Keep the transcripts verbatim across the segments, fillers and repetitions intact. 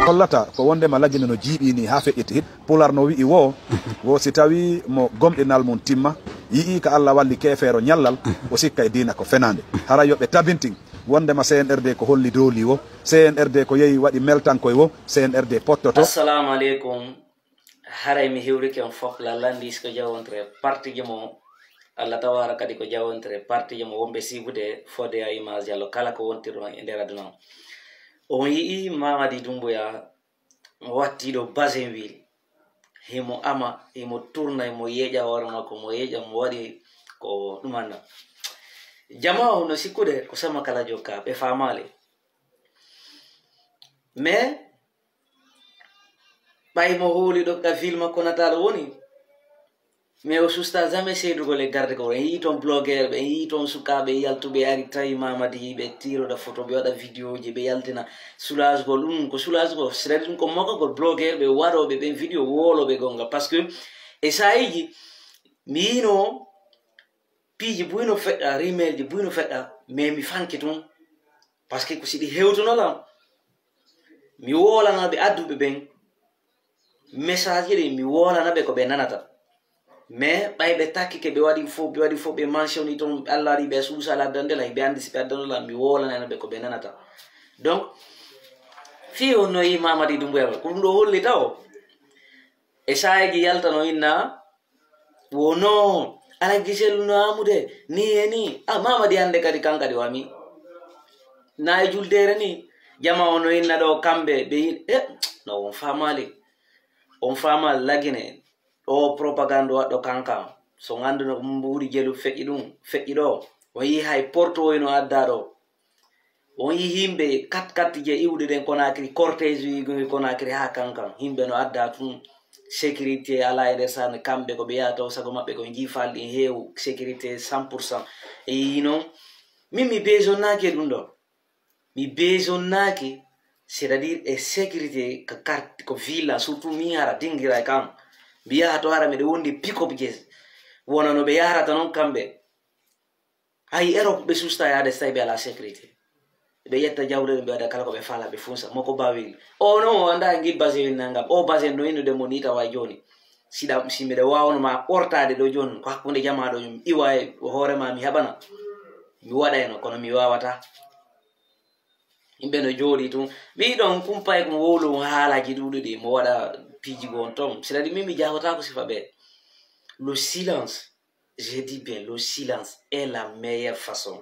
Hollata ko wondema Lagine no jiiɓi ni haa feƴƴiti hit. Pular no wi'i wo, wo si tawi mo gomɗinal mum timma, yi'i ka Allah walli keefeero ñallal, o sikka e diina ko fenaande. Haray yo ɓe tabintin wondema C N R D ko holli dooli wo, C N R D ko yehi waɗi meltankoy wo, C N R D pottoto. Assalamu aleykum. Haray mi hiwrike on fof, lallandis ko jawontre partijo mo, Allah tawara kadi ko jawontre partijo mo wonɓe sibude fodde a image Diallo kala ko wontirɗon e nder aduna on. On yi'i Mamadi Doumbouya mo wattiɗo Bazenville, himo ama, himo tourna, himo yeeƴa hoore makko, mo yeeƴa, mo waɗi ko ɗum annda. Jama o no sikkude ko sama kala jokka, ɓe faamaali. Mais ɓay mo hooli ɗo ka ville makko nataal woni, mais o susta jamais seedugol e garde ko. En yii toon blogueur ɓe, en yii toon sukaaɓe yaltuɓe ari tawi Mamadi, ɓe tiroda photo, ɓe waɗa vidéo ji, ɓe yaltina soulagegol. Ɗum ko soulagegol, c'est-à-dire ɗum ko mokkagol blogueur ɓe, waɗooɓe ɓen vidéo, woolooɓe gonga. Parce que e saayiji mi yiino piiji buy no feƴƴa, rimeeji buy no feƴƴa, mais mi fanki tun. Parce que ko si ɗi hewtuno lan, mi woolana ɓe adduɓe ɓen message ɗi, mi woolana ɓe ko ɓe nanata. Mais ɓay ɓe takkike, ɓe waɗi fof, ɓe waɗi fof, ɓe mentionné toon, Allah waɗi ɓe suusa la addande la, ɓe anndi si ɓe addano lan, mi woolanano ɓe ko ɓe nanata. Donc fii on no yi Mamadi Doumbouya, ko ɗum ɗo holli taw e saayiji yaltano inna, wono ala gisel no amude ni e ni. A Mamadi hannde kadi kan kadi wami na e juldeere ni. Jama o no inna ɗo kamɓe ɓe yi-, e, no on faamaali. On faamaali Lagine ɗo propagande waɗɗo kankan. So ngannduno ko mbuuɗi jelu feƴƴi ɗum, feƴƴi ɗo. On yi hay porto woyno adda ɗo. On yi yimɓe kat kat je iwɗe ɗen Conakry, cortège uji Conakry haa kankan. Yimɓe no adda tun sécurité ala e nder saare, kamɓe ko ɓe yahata o sago maɓɓe ko jiifal ɗin heewu sécurité cent pour cent. E yi noon, min mi besonnaaki e ɗum ɗo. Mi besonnaaki, c'est-à-dire e sécurité ka quartier, ko ville, surtout mi hara dingira e kam. Mi yaha to hara miɗo wondi pick-up je. Wona no ɓe yahrata noon kamɓe. Hay Europe ɓe susta yaade so tawi ɓe ala sécurité. Ɓe ƴetta jawle ɗum ɓe waɗa kala ko ɓe faala ɓe funsa. Moko bawil. O no o anda ngil basin nangam. O basin no innude mo ni tawa jooni. Siɗa, si miɗa wawno ma ɓortade ɗo jooni, ko hakkunde jama ɗo, mi iwa e hoore ma mi haɓana. Mi waɗayno, kono mi wawata. Yimɓe no jooɗi tun. Mi ɗon kumpay ko mo wowlu mo haalaji ɗuɗuɗi, mo waɗa piiji go on ton. C'est-à-dire min mi jahotako sifa ɓe. Le silence, je dis bien, le silence est la meilleure façon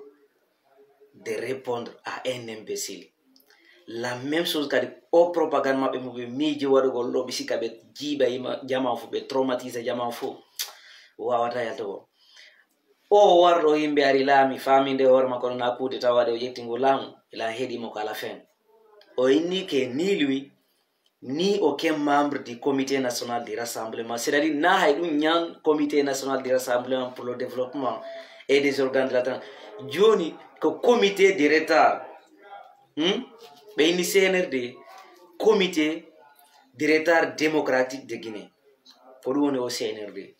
de répondre à un imbécile. La même chose kadi o propagande maɓɓe mo ɓe miiji waɗugol ɗo, ɓe sikka ɓe jiiɓa yima, jama fu, ɓe traumatise jama fu. Wawata yaltugol. O warɗo yimɓe ari laami, faaminde hoore makko ɗon hakkude tawa waɗi o ƴetti ngu laamu, ila heɗi mo ko ala fen. O inni ke ni lui, ni aucun membre du comité national du rassemblement, c'est-à-dire na hay ɗum ñan comité national du rassemblement pour le développement et des organes de la terre. Jooni ko comité de retard. Hmm? Ɓe inni C N R D, comité de retard démocratique de Guinée. Ko ɗum woni o C N R D.